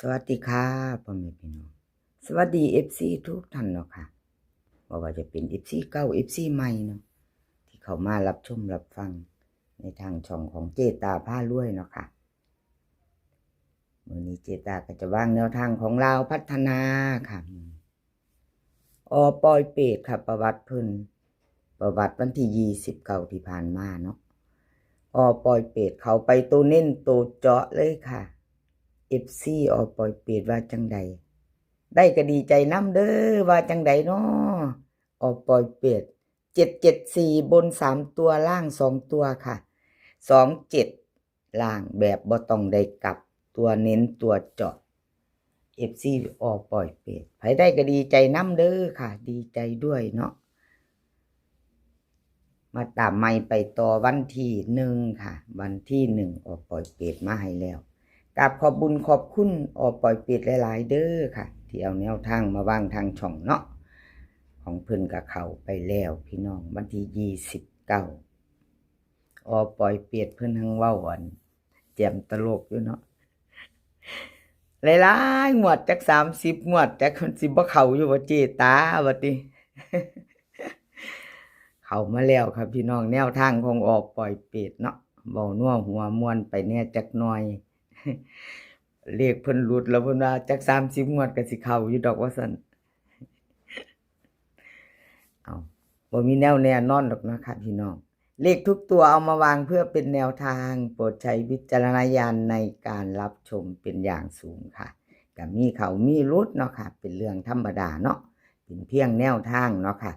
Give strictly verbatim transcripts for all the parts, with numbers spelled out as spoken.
สวัสดีค่ะพ่อแม่พี่น้อง สวัสดีเอฟซีทุกท่านเนาะค่ะ บ่ว่าจะเป็นเอฟซีเก่า เอฟซีใหม่เนาะ ที่เข้ามารับชมรับฟังในทางช่องของเจตาพารวยเนาะค่ะ มื้อนี้เจตาก็จะวางแนวทางของลาวพัฒนาค่ะ อ.ปอยเปตค่ะ ประวัติเพิ่น ประวัติวันที่ยี่สิบเก้าที่ผ่านมาเนาะ อ.ปอยเปตเข้าไปตัวเน้นตัวเจาะเลยค่ะ เอฟซี อ.ปอยเปตว่าจังใด ได้ก็ดีใจนำเด้อ ว่าจังใดเนาะ อ.ปอยเปต เจ็ดเจ็ดสี่ บนสามตัว ล่างสองตัวค่ะ สองเจ็ด ล่างแบบบ่ต้องได้กลับ ตัวเน้นตัวเจาะ เอฟซี อ.ปอยเปต ไผได้ก็ดีใจนำเด้อค่ะ ดีใจด้วยเนาะ มาตามใหม่ไปต่อวันที่หนึ่งค่ะ วันที่หนึ่ง อ.ปอยเปตมาให้แล้ว กราบขอบบุญขอบคุณ อ.ปอยเปตหลายๆเด้อค่ะ ที่เอาแนวทางมาวางทางช่องเนาะ ของเพิ่นก็เข้าไปแล้วพี่น้อง วันที่ยี่สิบเก้า อ.ปอยเปตเพิ่นหังเว้าอัน แจ่มตลกอยู่เนาะ หลายๆงวด จักสามสิบงวด จักมันสิบ่เข้าอยู่บ่เจตา ว่าติ เข้ามาแล้วครับพี่น้อง แนวทางของ อ.ปอยเปตเนาะ เว้านัวหัวม่วนไปแหน่จักหน่อย เลขเพิ่นหลุดแล้วเพิ่นว่าจักสามสิบงวดก็สิเข้าอยู่ดอกว่าซั่น เอา บ่มีแนวแน่นอนดอกนะคะพี่น้อง เลขทุกตัวเอามาวางเพื่อเป็นแนวทาง โปรดใช้วิจารณญาณในการรับชมเป็นอย่างสูงค่ะ ก็มีเข้ามีหลุดเนาะค่ะ เป็นเรื่องธรรมดาเนาะ เป็นเพียงแนวทางเนาะค่ะ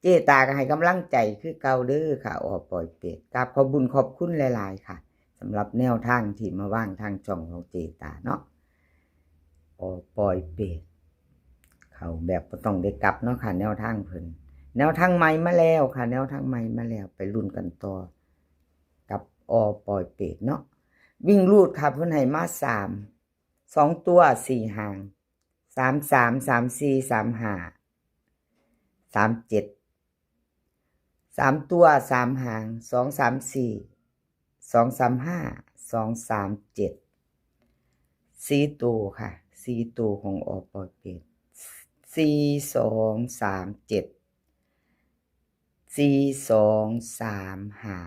เจตาก็ให้กำลังใจคือเก่าเด้อค่ะ อ.ปอยเปต กราบขอบบุญขอบคุณหลายๆค่ะ สำหรับแนวทางที่มาวางทางช่องของเจตาเนาะ อ.ปอยเปต เข้าแบบบ่ต้องได้กลับเนาะค่ะ แนวทางเพิ่น แนวทางใหม่มาแล้วค่ะ แนวทางใหม่มาแล้ว ไปลุ้นกันต่อกับ อ.ปอยเปตเนาะ วิ่งรูดค่ะ เพิ่นให้มาสาม สองตัวสี่หาง สามสาม สามสี่ สามห้า สามเจ็ด สามตัวสามหาง สองสามสี่ สองสามห้า สองสามเจ็ด สี่ตัวค่ะ สี่ตัวของ อ.ปอยเปต สี่สองสามเจ็ด สี่สองสามห้า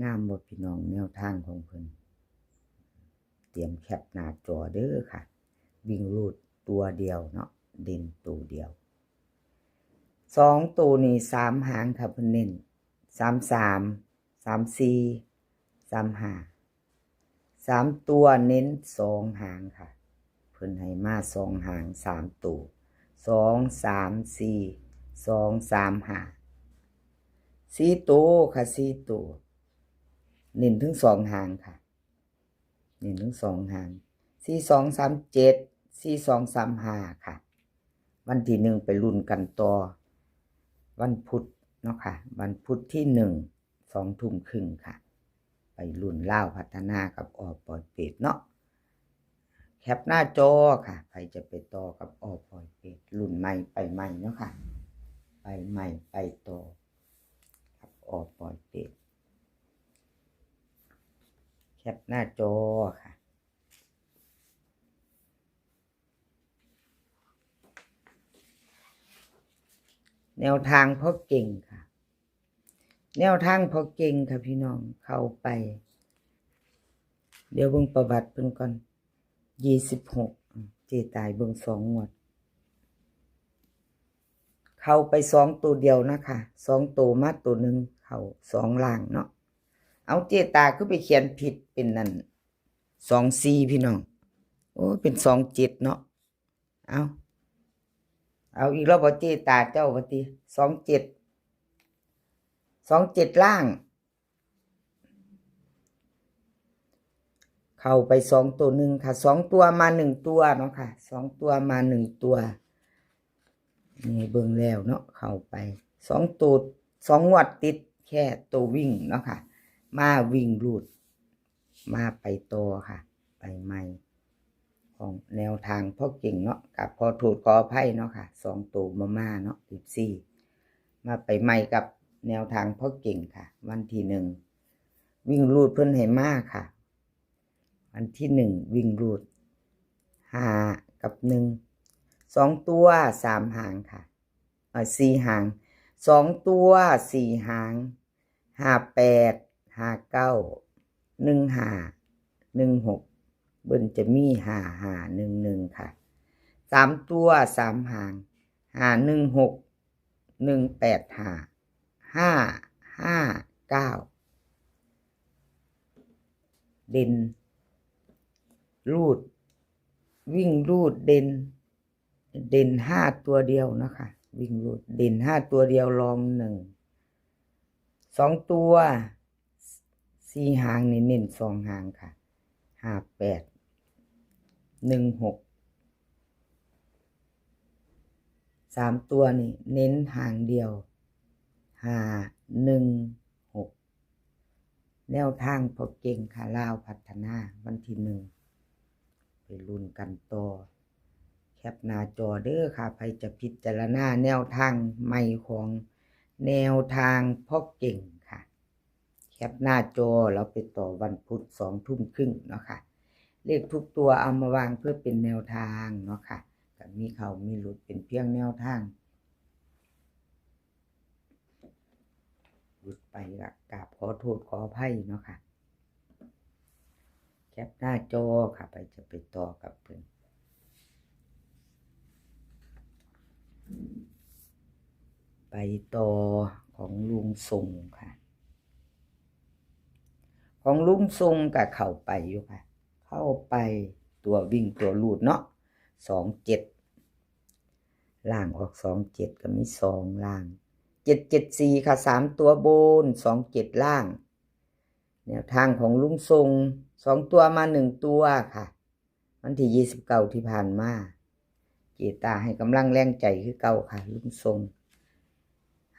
งามบ่พี่น้อง แนวทางของเพิ่น เตรียมแคปหน้าจอเด้อค่ะ วิ่งรูดตัวเดียวเนาะ เด่นตัวเดียว สองตัวนี่สามหางค่ะ เพิ่นเน้น สามสาม สามสี่ สามห้า สามตัวเน้นสองหางค่ะ เพิ่นให้มาสองหาง สามตัว สองสามสี่ สองสามห้า สี่ตัวค่ะ สี่ตัว เน้นถึงสองหางค่ะ เน้นถึงสองหาง สี่สองสามเจ็ด สี่สองสามห้าค่ะ วันที่หนึ่งไปลุ้นกันต่อ วันพุธเนาะค่ะ วันพุธที่หนึ่ง สองทุ่มครึ่งค่ะ ไปลุ้นลาวพัฒนากับ อ.ปอยเปตเนาะ แคปหน้าจอค่ะ ใครจะไปต่อกับ อ.ปอยเปต ลุ้นใหม่ไปใหม่เนาะค่ะ ไปใหม่ไปต่อกับ อ.ปอยเปต แคปหน้าจอค่ะ แนวทางพ่อเก่งค่ะ แนวทางพ่อเก่งค่ะพี่น้อง เข้าไป เดี๋ยวเบิ่งประวัติเพิ่นก่อน ยี่สิบหก เจตาเบิ่งสองงวด เข้าไปสองตัวเดียวนะคะ สองตัวมาตัวหนึ่ง เข้าสองล่างเนาะ เอาเจตาคือไปเขียนผิดเป็นนั่น สองสี่ พี่น้อง โอ้ เป็นสองเจ็ดเนาะ เอา เอาอีกแล้วบ่เจตาเจ้าว่าติ สองเจ็ด สองเจ็ดล่าง เข้าไปสองตัวหนึ่งค่ะ สองตัวมาหนึ่งตัวเนาะค่ะ สองตัวมาหนึ่งตัว นี่เบิ่งแล้วเนาะ เข้าไปสองตัว สองงวดติด แค่ตัววิ่งเนาะค่ะ มาวิ่งรูด มาไปต่อค่ะ ไปใหม่ ของแนวทางพ่อเก่งเนาะ กับขอโทษขออภัยเนาะค่ะ สองตัวบ่มาเนาะ เอฟซี มาไปใหม่กับแนวทางพ่อเก่งค่ะ วันที่หนึ่ง วิ่งรูดเพิ่นให้มาค่ะ อันที่หนึ่งวิ่งรูดห้ากับหนึ่ง สองตัวสามหางค่ะ เอ่อ สี่หาง สองตัวสี่หาง ห้าแปด ห้าเก้า หนึ่งห้า หนึ่งหก เบิ้ลจะมีห้าห้า หนึ่งหนึ่งค่ะ สามตัวสามหาง ห้าหนึ่งหก หนึ่งแปดห้า ห้าห้าเก้า เด่นรูด วิ่งรูดเด่น เด่นห้าตัวเดียวนะคะ วิ่งรูดเด่นห้าตัวเดียวรองหนึ่ง สองตัวสี่หางนี่เน้นสองหางค่ะ ห้าแปด หนึ่งหก สามตัวนี่เน้นหางเดียว ห้าหนึ่งหก แนวทางพ่อเก่งค่ะ ลาวพัฒนาวันที่หนึ่ง ไปลุ้นกันต่อ แคปหน้าจอเด้อค่ะ ใผจะพิจารณาแนวทางใหม่ของแนวทางพ่อเก่งค่ะ แคปหน้าจอ แล้วไปต่อวันพุธสองทุ่มครึ่งเนาะค่ะ เลขทุกตัวเอามาวางเพื่อเป็นแนวทางเนาะค่ะ ก็มีเข้ามีหลุดเป็นเพียงแนวทาง หลุดไปก็กราบขอโทษขออภัยเนาะค่ะ แคปหน้าจอค่ะ ใผจะไปต่อกับเพิ่น ไปต่อของลุงทรงค่ะ ของลุงทรงก็เข้าไปอยู่ค่ะ เข้าไปตัววิ่งตัวรูดเนาะ สองเจ็ด ล่างออกสองเจ็ด ก็มีสองล่าง เจ็ดเจ็ดสี่ค่ะ สามตัวบน สองเจ็ดล่าง แนวทางของลุงทรง สองตัวมาหนึ่งตัวค่ะ วันที่ยี่สิบเก้าที่ผ่านมา เจตาให้กำลังแรงใจคือเก่าค่ะ ลุงทรง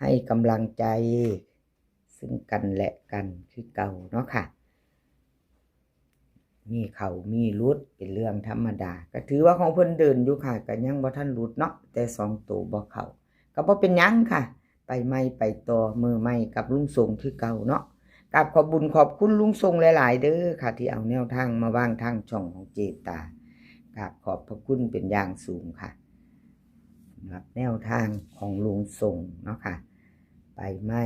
ให้กำลังใจซึ่งกันและกันคือเก่าเนาะค่ะ มีเข้ามีหลุดเป็นเรื่องธรรมดา ก็ถือว่าของเพิ่นเดินอยู่ค่ะ ก็ยังบ่ทันหลุดเนาะ แต่สองตัวบ่เข้า ก็บ่เป็นหยังค่ะ ไปใหม่ไปต่อมื้อใหม่กับลุงทรงคือเก่าเนาะ กราบขอบบุญขอบคุณลุงทรงหลายๆเด้อค่ะ ที่เอาแนวทางมาวางทางช่องของเจตา กราบขอบพระคุณเป็นอย่างสูงค่ะ สำหรับแนวทางของลุงทรงเนาะค่ะ ไปใหม่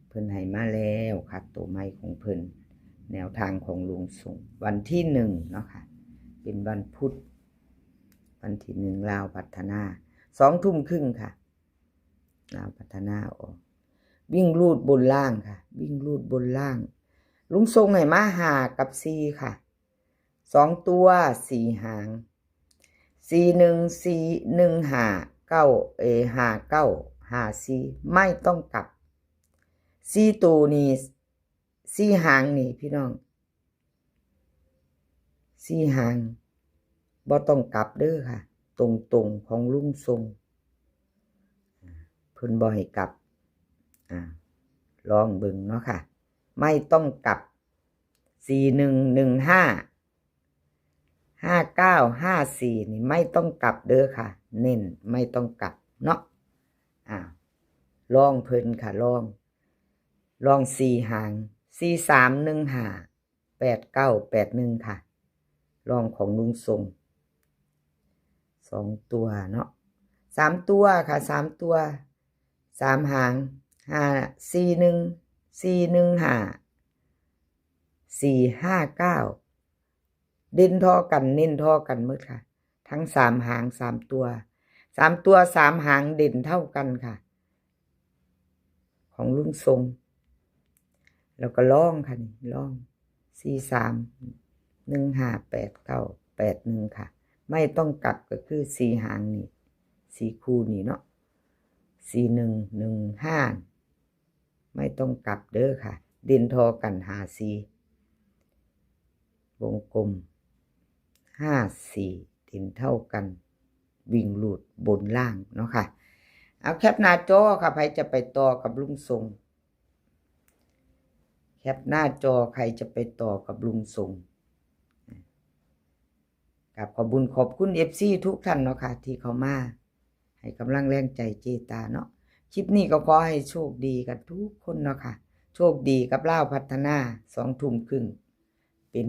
เพิ่นให้มาแล้วค่ะ ตัวใหม่ของเพิ่น แนวทางของลุงทรง วันที่หนึ่งเนาะค่ะ เป็นวันพุธ วันที่หนึ่ง ลาวพัฒนา สองทุ่มครึ่งค่ะ ลาวพัฒนาออก วิ่งรูดบนล่างค่ะ วิ่งรูดบนล่าง ลุงทรงให้มาห้ากับสี่ค่ะ สองตัวสี่หาง สี่หนึ่ง สี่หนึ่งห้า เก้า เอ ห้าเก้า ห้าสี่ ไม่ต้องกลับ สี่ตัวนี่ สี่หางนี่พี่น้อง สี่หาง บ่ต้องกลับเด้อค่ะ ตรงๆของลุงทรง เพิ่นบ่ให้กลับ อ่า ลองเบิ่งเนาะค่ะ ไม่ต้องกลับ สี่หนึ่ง หนึ่งห้า ห้าเก้า ห้าสี่ นี่ไม่ต้องกลับเด้อค่ะ เน้นไม่ต้องกลับเนาะ อ่า ลองเพิ่นค่ะ ลอง ลองสี่หาง สี่สาม หนึ่งห้า แปดเก้า แปดหนึ่ง ค่ะ ลองของลุงทรง สองตัวเนาะ สามตัวค่ะ สามตัว สามหาง ห้า สี่หนึ่ง สี่หนึ่งห้า สี่ห้าเก้า เด่นท่อกัน เน้นท่อกันหมดค่ะ ทั้งสามหาง สามตัว สามตัว สามหางเด่นเท่ากันค่ะ ของลุงทรง แล้วก็ลองค่ะนี่ ลอง สี่สาม หนึ่งห้า แปดเก้า แปดหนึ่ง ค่ะ ไม่ต้องกลับก็คือสี่หางนี่ สี่คู่นี่เนาะ สี่หนึ่ง หนึ่งห้า ไม่ต้องกลับเด้อค่ะ เด่นท่อกัน ห้าสี่ วงกลม ห้าสี่ เด่นเท่ากัน วิ่งรูดบนล่างเนาะค่ะ เอาแคปหน้าจอค่ะ ใผจะไปต่อกับลุงทรง แคปหน้าจอ ใครจะไปต่อกับลุงทรง กราบขอบบุญขอบคุณ เอฟซี ทุกท่านเนาะค่ะ ที่เข้ามาให้กำลังแรงใจเจตาเนาะ คลิปนี้ก็ขอให้โชคดีกันทุกคนเนาะค่ะ โชคดีกับลาวพัฒนา สองทุ่มครึ่ง เป็น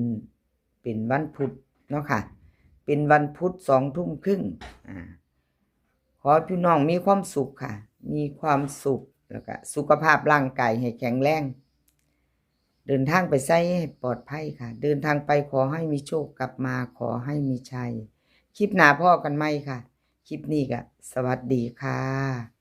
เป็นวันพุธเนาะค่ะ เป็นวันพุธสองทุ่มครึ่ง อ่า ขอให้พี่น้องมีความสุขค่ะ มีความสุข แล้วก็สุขภาพร่างกายให้แข็งแรง เดินทางไปไสให้ปลอดภัยค่ะ เดินทางไปขอให้มีโชค กลับมาขอให้มีชัย คลิปหน้าพ้อกันใหม่ค่ะ คลิปนี้ก็สวัสดีค่ะ